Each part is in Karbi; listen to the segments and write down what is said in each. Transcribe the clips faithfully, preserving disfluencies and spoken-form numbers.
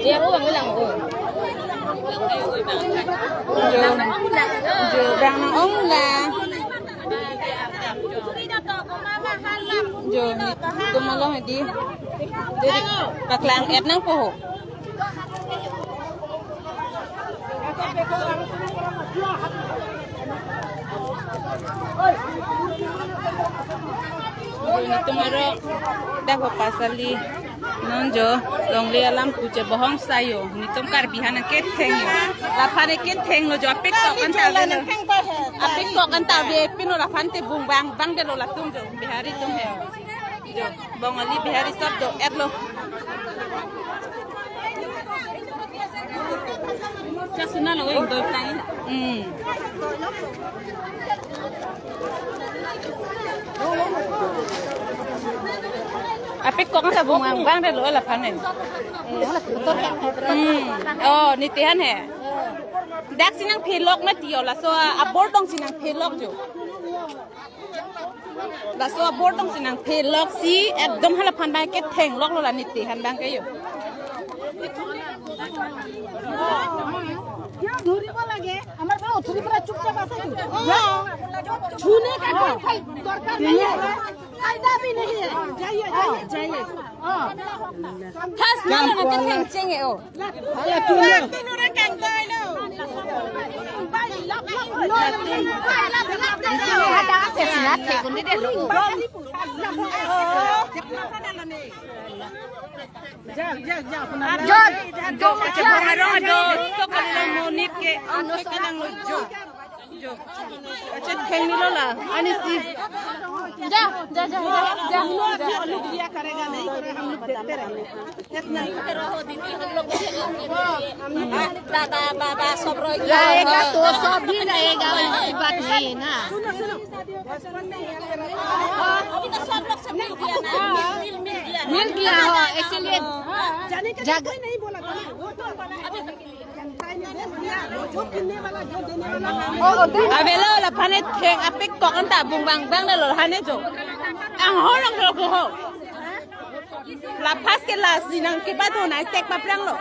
Dia uang lang, oh. Jo, jo, bang nang-ong lang. Jo, netum along hedi. Jadi, paklang-et nangpo ho. Netum arlo dak ho pasali. Non jo, longle alam pu chebohong sa jo. Netum Karbi aphan ketheng jo. Laphan kethenglo jo, apik kok an ta avelo. Apik kok an ta ave pinlo laphan te bung bang bang detlo latum jo. Bihari atum he. Jo, Bongali Bihari sob do-etlo. Cha suna lo, ing doi tang. Hmm. Apik kok an ta bung bang bang detlo laphan he. Hmm. Oh, netum aphan he. Dak si nangphelok mati jo, laso abor dong si nangphelok jo. Laso abor dong si nangphelok si, ekdom halaphan abang kethengloklo la netum aphan abang ke jo. यहाँ धुरी को लगे, हमारे पास उथली पर चुपचाप ऐसे ही। छूने का कोई दरकार नहीं है। फायदा भी नहीं है। जाइए, जाइए, जाइए। First na lo na ketheng cheng e o. Accha, thank you, Lola. Ani si. जा, जा, जा, जा, जा। हम लोग भी, हम लोग दिया करेगा, नहीं करेगा, हम लोग देते रहेंगे। इतना ही। दादा, बाबा, सब रहेगा। रहेगा तो सब भी रहेगा, ऐसी बात नहीं है ना। सुनो, सुनो। अभी तो सब लोग से मिल गया ना, मिल, मिल, मिल गया ना। मिल गया हो, इसीलिए जाने का कोई नहीं बोला था ना। वो तो Avelo laphan e theng apik kok an ta bung bang bang detlo han e jo. Anghor anghor ko ho. La first ke last si nangkebat ho nangtek papranglo.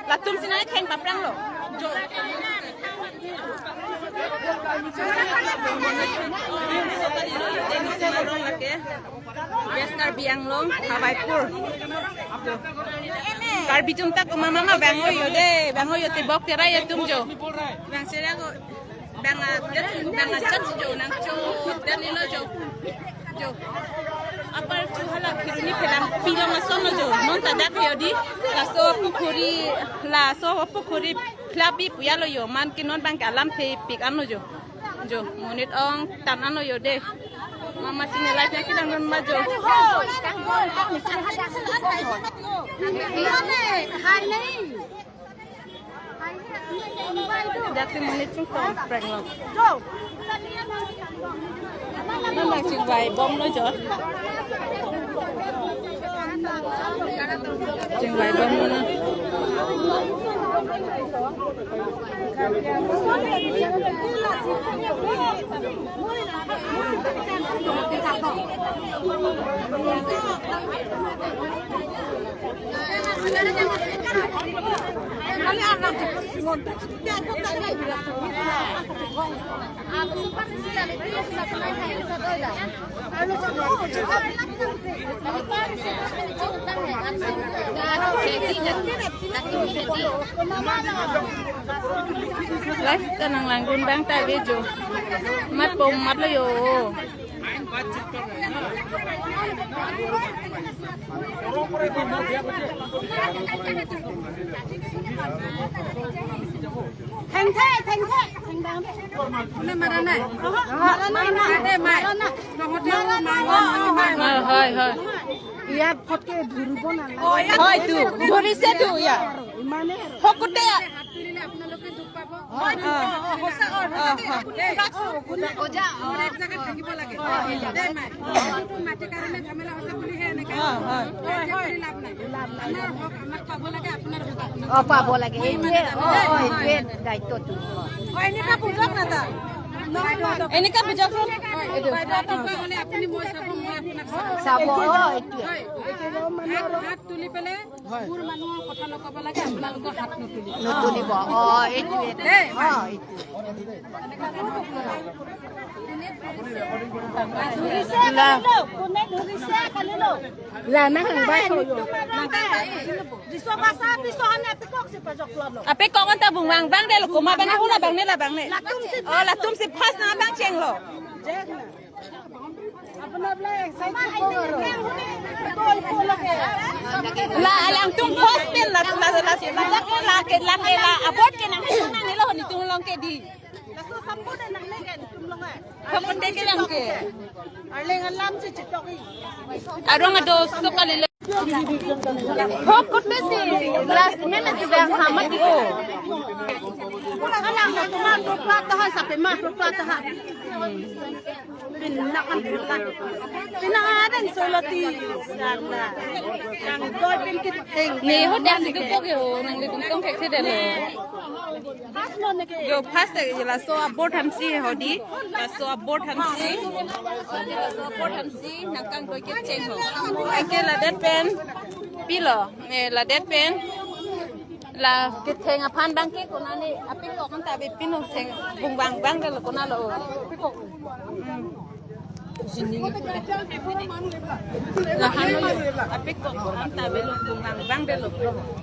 Latum si nangtheng papranglo. Jo. West Karbi Anglong, Hawaipur. Karbi atum ta komat ma bang-o jo de, bang-o jo te bok terai atum jo. Bang sera ko, bang a, bang a chat jo nangcho, dan ilo jo. Jo. Apar chu hala Kheroni phelang pilong ason lo jo. Non ta dak jo di. Laso pukhuri, laso pukhuri phlapi pu jalo jo. Man ke non bang ke alam thepik an lo jo. Jo, monit ong tan an lo jo de. Mama sini live nangkelang dun ma jo. Dak si monit chungkong prank lo. Jo. Nang nang chingvai bom lo jo. Chingvai bom lo na. Live ta nanglang dun bang ta video. Mat pom mat lo jo. Thengthe, thengthe, thengdang de. Kune mara nai? Aha, mara nai, mara nai. Mara nai. Hoi, hoi. Iya, photke dhuribo nang. Hoi, tu. Dhurise tu, iya. Imane. Hokute. আপোনালোকে দুখ পাব। অ, অ, অ, সঁচা, অ, অ, অ। অ, হয়। অ, হয়। আমাৰ হক আমাক পাব লাগে, আপোনাৰ হক আপোনাক অ, পাব লাগে। এইটোৱে, অ, অ, এইটোৱে দায়িত্বটো। অ, এনেকুৱা বুজক না তাৰ। এনেকা বুজাওকচোন। বাইদেউ, আপোনাক মানে আপুনি মই চাব, মই আপোনাক চাব। চাব, অ, এইটোৱে। হয়। হাত, হাত তুলি পেলাই মোৰ মানুহৰ কথা নক'ব লাগে, আপোনালোকৰ হাত নুতুলিব। নুতুলিব। অ, এইটোৱে। দেই। অ, এইটোৱে। ধৰিছে, লা। কালি লওক। কোনে ধৰিছে, কালি লওক। La, nang hang bai ko yo. Nang hang bai. Jiso basa, piso hane, pikok si pajok lo. Apikok anta bung bang bang de lo, koma bang hula bang ne la bang ne. Latum si. Oh, latum si first na bang chenglo. Jek na. Apna bla exercise ko karo. La, alangtum first pen la, la, la, la, la, la, la, abot ke nang, nang nilo nitum long ke di. Laso support nang ne ke nitum long ai. Support de ke nang ke. Arleng alam si chitok i. Arong ado so kali le. Thok kote si last minute si bang hamat di ko. Alang na tuma tupla taha sape ma tupla taha. Pin nak an tupla. Pin nak an solo ti. Sala. Yang gol pin kit teng. Ne ho dan di ko ke ho nang le tung tong ke ke de le. Jo first, eh, laso abot hamsi hodi, laso abot hamsi, hodi laso abot hamsi, nangkang doi kecheng ho. Eke ladet pen, pilo, eh, ladet pen, la ketheng aphan bang ke konane, apikok anta be pino theng, bung bang bang de lo konalo. Hmm. Sini. Lahan lo, apikok anta be lo, bung bang bang de lo.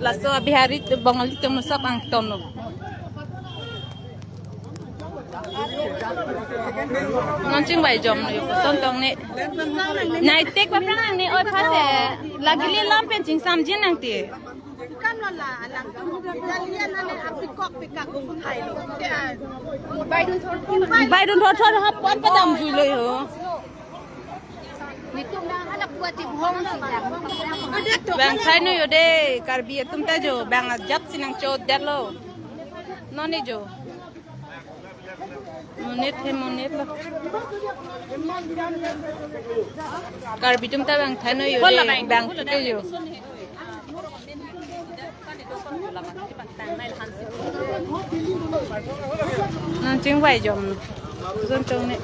Laso Bihari Bengali atum sab angton lo. Non chingvai jom lo, son tong ne. Nai tek paprang ne, oi phase. Lagi le lam pen chingsamjin nangte. Kam lo la, alang. Italian ane apikok pikak kung thai lo. Baidun thor. Baidun thor thor hap pon padam jui lo yo. Nitum na hala puati bhong si la. Bang thai noi yo de, Karbi atum ta jo, bang ajat si nangchodet lo. Non ne jo. Monit he monit lo. Karbi atum ta bang thai noi yo de, bang thute yo. Non chingvai jom. Son tong ne.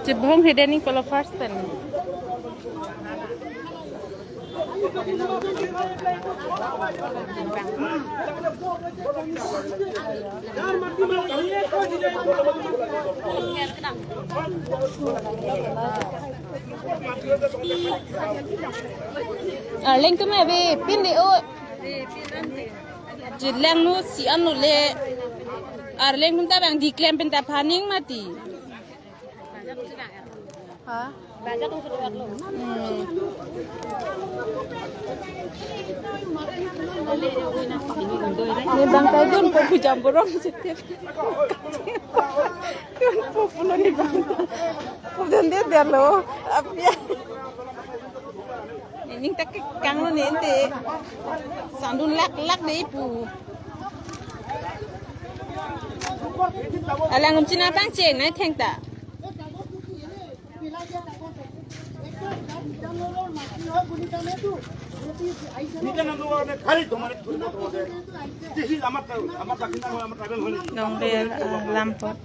Chibong hideni kolo first pen. Arleng atum ave pin de o. Jilang nu si an nu le. Arleng atum ta bang diklem pen ta phaning mati. Ha? Hmm. Ne bang kai dun po pu jam borong sitip. Dun po pulo ne bang. Pu dun de de lo. Apya. Nening ta kekang lo ne ente. Sandun lak lak de pu. Alang um china bang cheng nai thengta. Dongbel, ah, lampot.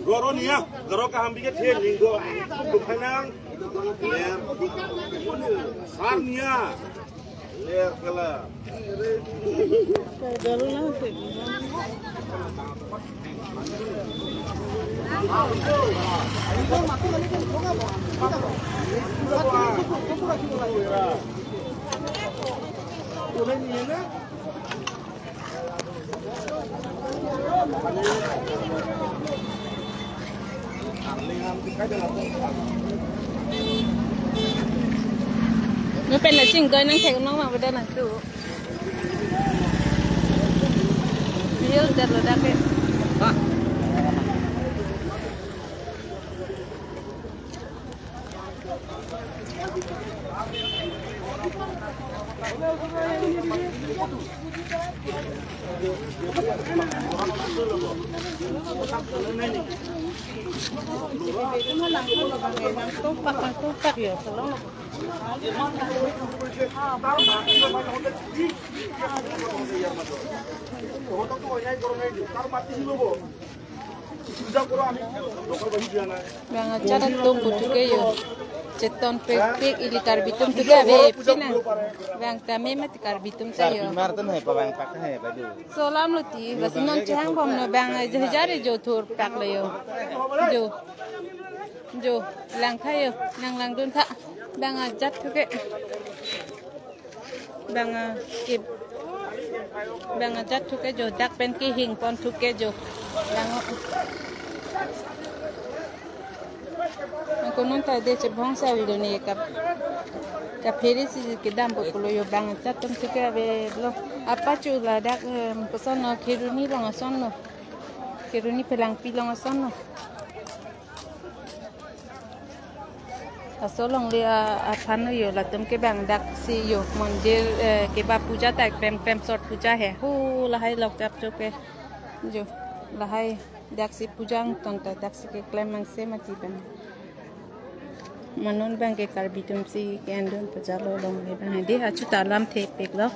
Goro niya, goro kaham bige the, linggo, dukhanang, ler, sar niya, ler kala. Mo pen la chingkoi nang thek nang ma beda nang tu. Real der lo dak ke. Bang ajat atum putuke yo. Cheton pek pek ili Karbi atum tuke ave pina. Bang tame mati Karbi atum ta yo. Karbi mar atum hai pabang pak hai badu. Solam lo ti, basi non chehang bom no bang jahjare jo thur pak lo yo. Jo. Jo, lang tha yo, nang langdun tha. Bang ajat thuke. Bang a, ke, bang ajat thuke jo, dak pen kehing pon thuke jo. Bang o. Ako non ta de chebong sa video ni kap. Kaphere si kedam po pulo yo, bang ajat atum thuke ave lo. Apa chu ladak, em, koson no, Kheroni along ason no. Kheroni Phelangpi along ason no. Laso alongle a, aphan yo, latum ke bang daksi yo, mondir, eh, keba puja ta klem klem sot puja he. Hu lahai lok chap choke. Jo, lahai daksi puja angton ta daksi keklem angse mati bang. Ma non bang ke Karbi atum si ke-endun puja lo alongle bang. Dei achu ta alam thepik lo.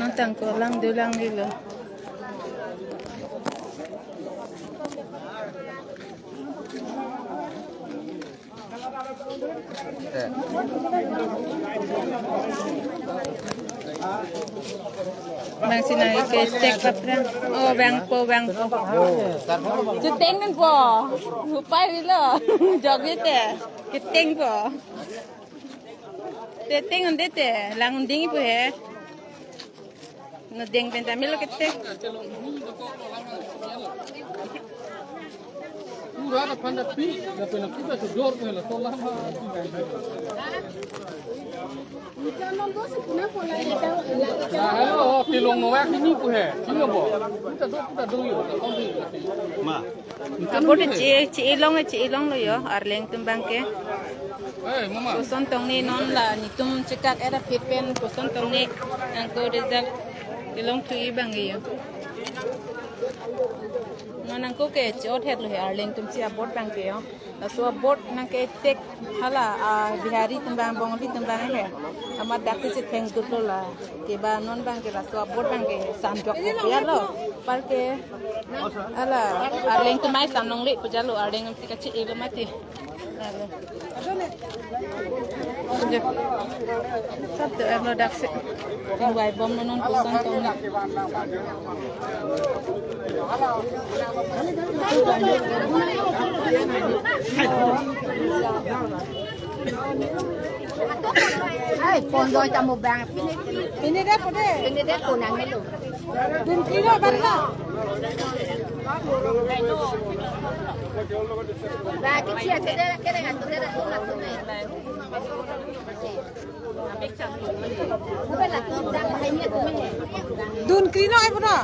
Non tang ko lang du lang ni lo. Bang si nang ke tek paprang. Oh, bang po, bang po. Cheteng non po. Upai ri lo. Jogi te. Keteng po. Te teng un-e te. Lang un-e pu he. No deng pen ta melo kete. Pura da panda pi, da pena kita sudor ko hela sola. Hello, tilong no wak ini ko he. Sino bo? Kita do, kita do yo. Ma. Abot che, che-e long, che-e long lo yo, Arleng atum bang ke. Koson tong ni non la, netum chekak era pit pen, koson tong ni, nangko result kelong thu-i bang ke yo. Non nangko ke chot het lo he, Arleng atum si abot bang ke yo. Laso abot nang ke tek hala, ah, Bihari atum bang, Bongali atum bang he. Amat dak si theng dut lo la. Keba non bang ke laso abot bang ke samjok ko ya lo. Par ke hala, Arleng atum mai sam longle puja lo, Arleng atum si kachi-e lo mati. Alo. Sab to alo dak si. Tingwai bom non koson tong ni. Ai, pon doi ta mo bang. Pine, pine de po de. Pine de po nang melo. Dun kilo bar na. Ba, kichia te de, kere ngan tu de, tu na tu me. Dun krino ai puno.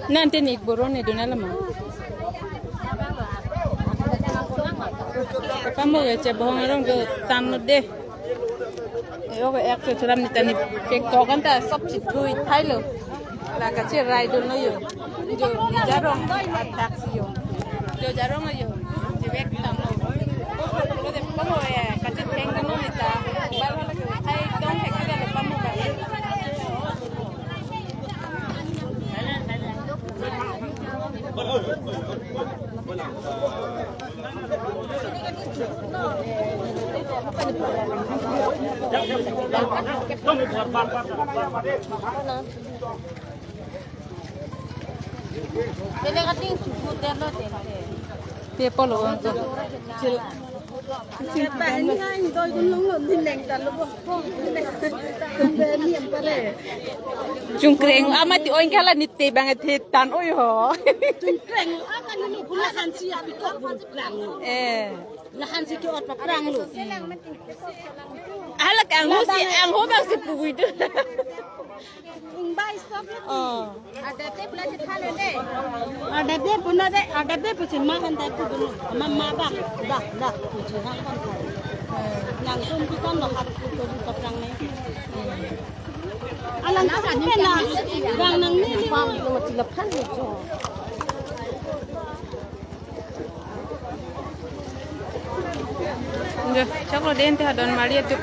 Nante nik boron ne dun alama. Pamo ya che bohong rong do tan no de. Yo ko ek se suram ni tani pek tokan ta sop chitui thailo. La kachirai dun lo yo. Jo jarong athak si yo. Jo jarong yo. Jibek tanglo. Ko de pamo ya kachitheng dun lo nita. Bal bal ke thai tong thek ke lo pamo ba. Tele kating suku telo tele. Te polo angko. Sila. Sila pa ini ha, ini doi gunung lo, di neng talo bo. Ini yang pare. Chungkreng amat ti oin kala ni te bang te tan oi ho. Chungkreng amat ni pula hansi api kok bung plang. Eh. Lahan si ke-ot paprang lo. Hala kang ho si, ang ho bang si pugui tu. Ingbai stop lo. Oh. Ada te pula te thale de. Ada te pula de, ada te pusi ma han te pu dulu. Ma, ma ba, ba, ba, pusi han kan thale. Nang tum tu kan lo hat tu tu paprang ne. Alang kan na gang nang ni ni. Pam lo mati laphan ni jo. Jo, choklo den te hadon mari atu.